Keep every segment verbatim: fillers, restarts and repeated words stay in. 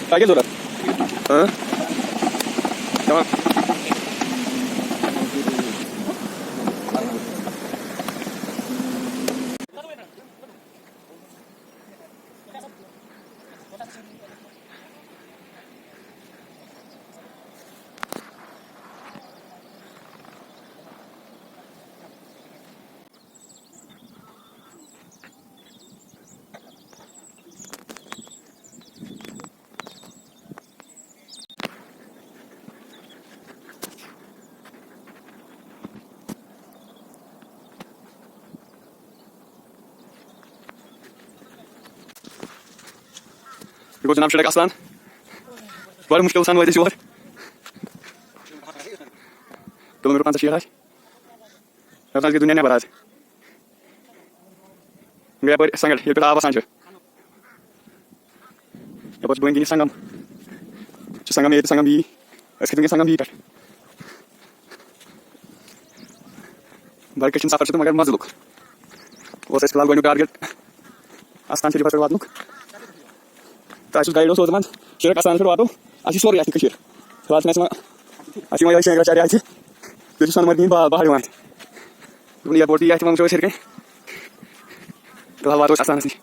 تۄہہِ کیٛاہ ضوٚرَتھ؟ ہاں؟ تمام۔ یہِ گوٚو جناب شیٹک آستان۔ بڑٕ مُشکِل سان وٲتۍ أسۍ یور۔ کِلوٗمیٖٹر پنٛژاہ شیٹھ آسہِ۔ رَٹان گٔے دُنیا نٮ۪بر آز۔ گٔے یَپٲرۍ سنٛگَل، ییٚتہِ پٮ۪ٹھ آب وَسان چھُ۔ یَپٲرۍ چھُ بٔنۍ کِنۍ سنٛگَم۔ چھُ سنٛگَم اے تہٕ سنٛگَم بی۔ أسۍ کھٔتۍ وٕنکٮ۪ن سنٛگَم بی پٮ۪ٹھ۔ بَڑٕ کٔشیٖرِ سفر چھُ تہٕ مگر مَزٕ لوٚگ۔ اوس اَسہِ فِلحال گۄڈٕنیُک target آستان شریٖفَس پٮ۪ٹھ واتنُک۔ تہٕ اَسہِ یُس guide اوس، سُہ اوس دَپان، شیخ آستانَس پٮ۪ٹھ واتو، اَسہِ چھِ سورُے اَتھِ کٔشیٖر۔ فِلحال چھِنہٕ اَسہِ یِوان، اَسہِ چھِ یِوان یِہوٚے شینٛگراچاریا اَتھِ۔ بیٚیہِ چھُ سۄنہٕ مرگہِ ہِنٛدۍ با-، بہار یِوان اَتھِ۔ دوٚپُن، airport تہِ یہِ اَتھِ، وۄنۍ وٕچھو أسۍ ہیٚرِ کَنہِ۔ فِلحال واتو أسۍ آستانَس نِش۔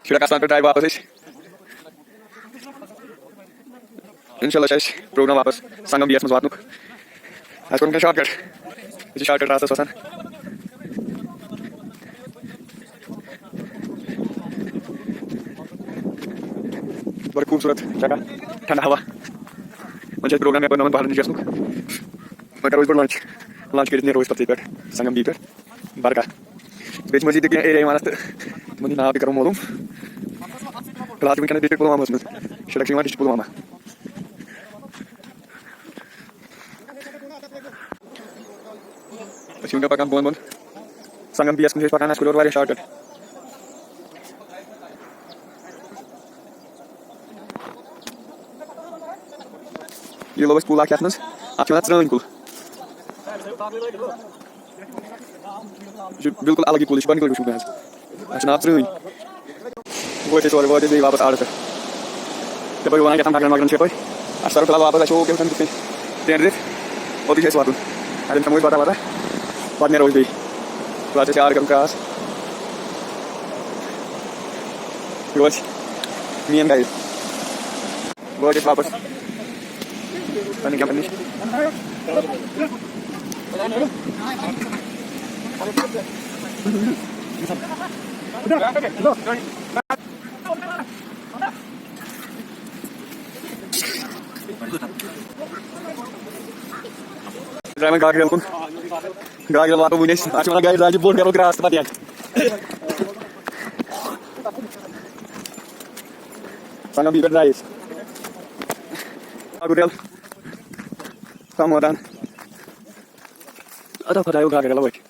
شُرٮ۪ن آسان پٮ۪ٹھ ڈاے واپس أسۍ۔ اِنشاء اللہ چھُ اَسہِ پروگرام واپس سنگم بیس منٛز واتنُک۔ اَسہِ کوٚر وٕنکٮ۪ن shortcut۔ یہِ چھُ shortcut راستَس وَسان۔ بڑٕ خوٗبصوٗرت جگہ، ٹھنڈٕ ہوا۔ وۄنۍ چھُ اَسہِ پروگرام یَپٲرۍ نَمَن پہاڑَن نِش گژھنُک۔ وۄنۍ کَرو أسۍ گۄڈٕ لنچ۔ لنچ کٔرِتھ نیرو أسۍ پَتہٕ ییٚتہِ پٮ۪ٹھ سنگم بی پٮ۪ٹھ برگاہ۔ بیٚیہِ چھِ مٔنٛزۍ ییٚتہِ کینٛہہ ایریا یِوان اَتھ تہٕ تِمَن ہُنٛد ناو تہِ کَرو معلوٗم۔ فِلحال چھِ وٕنکیٚنَس ڈِسٹرٛکٹ پُلواماہَس منٛز۔ سڑک چھِ یِوان ڈِسٹرٛکٹ پُلواما۔ أسۍ چھِ وٕنکیٚن پَکان بۄن بۄن۔ سنگم بیس کُن چھِ أسۍ پَکان، اَسہِ کوٚر یورٕ واریاہ شارٹ کٹ۔ یہِ لوٚگ اَسہِ کُل اَکھ یَتھ منٛز، اَتھ چھِ وَنان ژرٛٲنۍ کُل۔ یہِ چھُ بالکل الگٕے کُل، یہِ چھُ گۄڈٕنِکُے لَٹہِ وٕچھمُت مےٚ حظ۔ اَسہِ چھُ ناو ژرٛٲنۍ۔ وٲتۍ أسۍ اورٕ، وٲتۍ أسۍ بیٚیہِ واپس آڈٕ پٮ۪ٹھ۔ یَپٲرۍ وَنان کیٛاہ تام ڈَگرَن وَگرَن چھِ یَپٲرۍ۔ اَسہِ تَرو فِلحال واپس، اَسہِ چھُ اوکے وٕنکیٚن بٕتھِ کَنۍ ٹٮ۪نٛٹ دِتھ۔ اوٚتُے چھُ اَسہِ واتُن۔ اَتٮ۪ن کھٮ۪مو أسۍ بَتہ وَتہ۔ پَتہٕ نیرو أسۍ بیٚیہِ۔ فِلحال چھِ اَسہِ آڈٕ کَرُن کرٛاس۔ یہِ اوس مین گایِڈ۔ وٲتۍ أسۍ واپس پننہِ کیمپہٕ نِش۔ درٛاے وۄنۍ گاگرٮ۪ل کُن۔ گاگرٮ۪ل واتو وٕنۍ أسۍ۔ اَتھ چھِ وَنان گاگرٮ۪ل، بوٚڑ کَرو کرٛاس تہٕ پَتہٕ یَتھ۔ سنگم بی پٮ۪ٹھ درٛاے أسۍ۔ گاگرٮ۪ل۔ سمودان۔ ادا خۄدایو گاگرٮ۪ل ؤتھۍ۔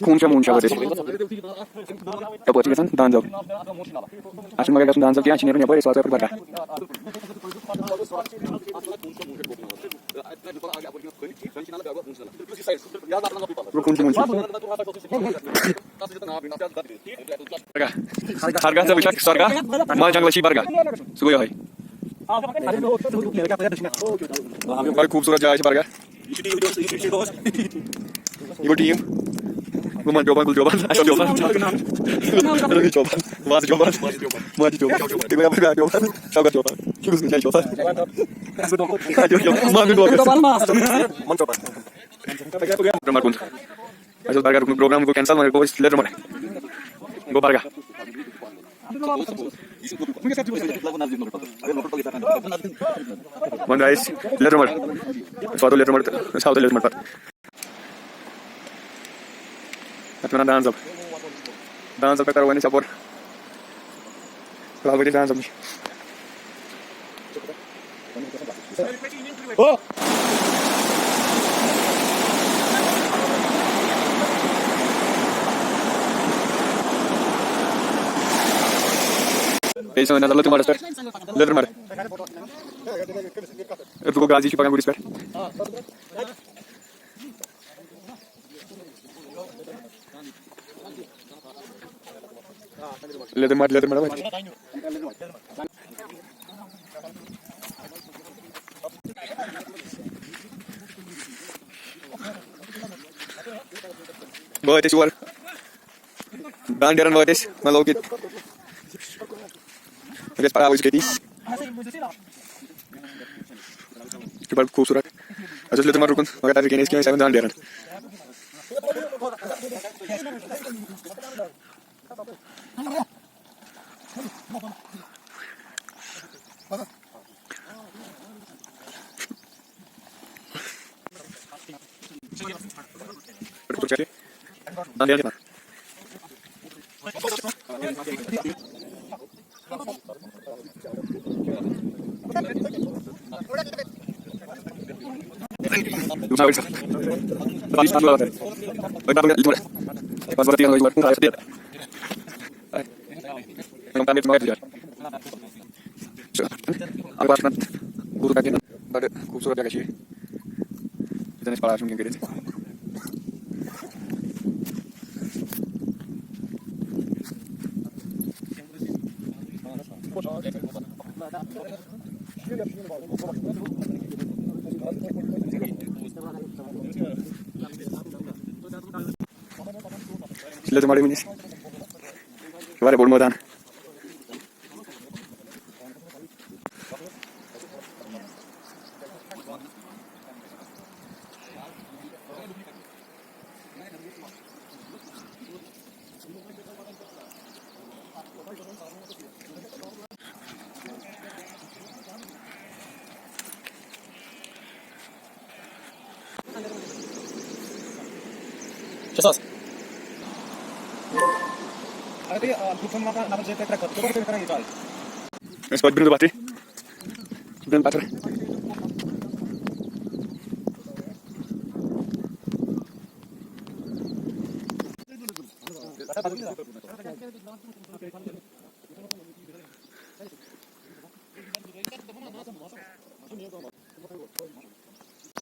خوٗن چھا موٗن چھا وٲتۍ أسۍ۔ یَپٲرۍ چھِ گژھان دانزَل۔ اَسہِ چھُنہٕ مگر گژھُن دانزَل کینٛہہ، اَسہِ چھِ نیرُن یَپٲرۍ، أسۍ واتو یَپٲرۍ برگاہ۔ خوٗن چھا موٗن چھا۔ برگاہ۔ ہر کانٛہہ ژےٚ وٕچھکھ سۄرگاہ، ما جنگلہٕ چھی برگاہ۔ سُہ گوٚو یِہوٚے۔ بڑٕ خوٗبصوٗرت جاے چھِ برگاہ۔ یہِ گوٚو ٹیٖم۔ گوٚو منٛزٕ چوپان، گُل چوپان، اَشرف چوپان، رٔحیٖم چوپان، وازٕ چوپان، ماجہِ چوپان، تِم گٔے برگاہ چوپان، شوکت چوپان، شُکُر حسین چوپان۔ مامی ڈوکر۔ برمر کُن۔ اَسہِ اوس برگاہ رُکنُک پروگرام، گوٚو کینسل، وۄنۍ گوٚو أسۍ لیدرمر۔ گوٚو برگاہ۔ وۄنۍ درٛاے أسۍ لیدرمر۔ أسۍ واتو لیدرمر تہٕ أسۍ ہاوو تۄہہِ لیدرمر پتہٕ۔ اَتھ وَنان دانزَل۔ دانزَل پٮ۪ٹھ تَرو وۄنۍ أسۍ یَپور۔ فِلحال وٲتۍ أسۍ دانزَل نِش۔ بیٚیہِ سٲنۍ نظر لٔدٕر مَرَس پٮ۪ٹھ۔ لٔدٕر مَر۔ أسۍ گوٚو غازی چھِ پَکان گُرِس پٮ۪ٹھ۔ لیدر مٹ، لیدر مٹ، وۄنۍ۔ وٲتۍ أسۍ یور۔ دانڈیرن وٲتۍ أسۍ، مطلب کہِ گژھِ پَرو أسۍ ییٚتی۔ چھُ بَڑٕ خوٗبصوٗرت۔ اَسہِ اوس لیٚدُر مَل رُکُن، مگر تَتہِ رُکے نہٕ أسۍ کینٛہہ، أسۍ آے وۄنۍ دانڈیرن۔ بڑٕ خوٗبصوٗرت جگہ چھِ یہِ۔ ییٚتٮ۪ن أسۍ پَران چھِ وٕنکٮ۪ن کٔرِتھ۔ لٔدٕر ماڑی ؤنِس۔ واریاہ بوٚڑ مٲدان۔ شےٚ ساس۔ اگر تُہۍ، آ، گرُپ فون مطلب نمبر چھِ تۄہہِ ترٛےٚ خٲطرٕ، تُہۍ کوٗتاہ چھِو کران یہِ چارج؟ أسۍ پَتہٕ برٛونٛہہ پَتھرِ۔ برٛونٛہہ پَتھرِ۔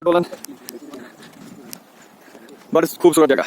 ڈولن۔ بڑٕ خوٗبصوٗرت جگہ۔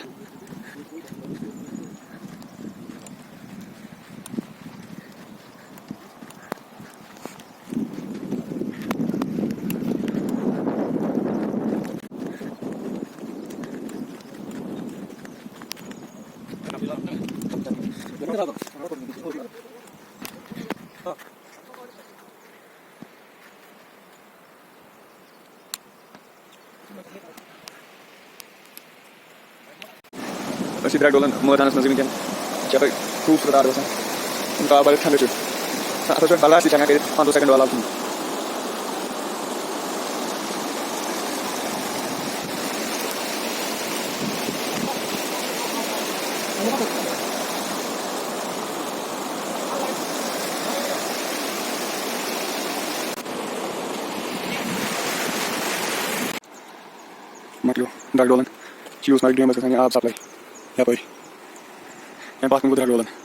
أسۍ چھِ درٛاے ڈولن مٲدانَس منٛز وٕنکیٚن۔ چھِ یَپٲرۍ خوٗبصوٗرت آب وَسان۔ ییٚمیُک آب واریاہ ٹھنٛڈٕ چھُ۔ اَتھ چھُ برداشٕے چھِ ہٮ۪کان کٔرِتھ پنٛداہ سیکنڈ والان۔ مۄکلیو درٛاے ڈولن۔ چیٖوس مَرگ ڈیمَس گژھان یہِ آب سَپلاے یَپٲرۍ۔ اَمہِ پَتھ کُن گوٚو درٛاے ڈولن۔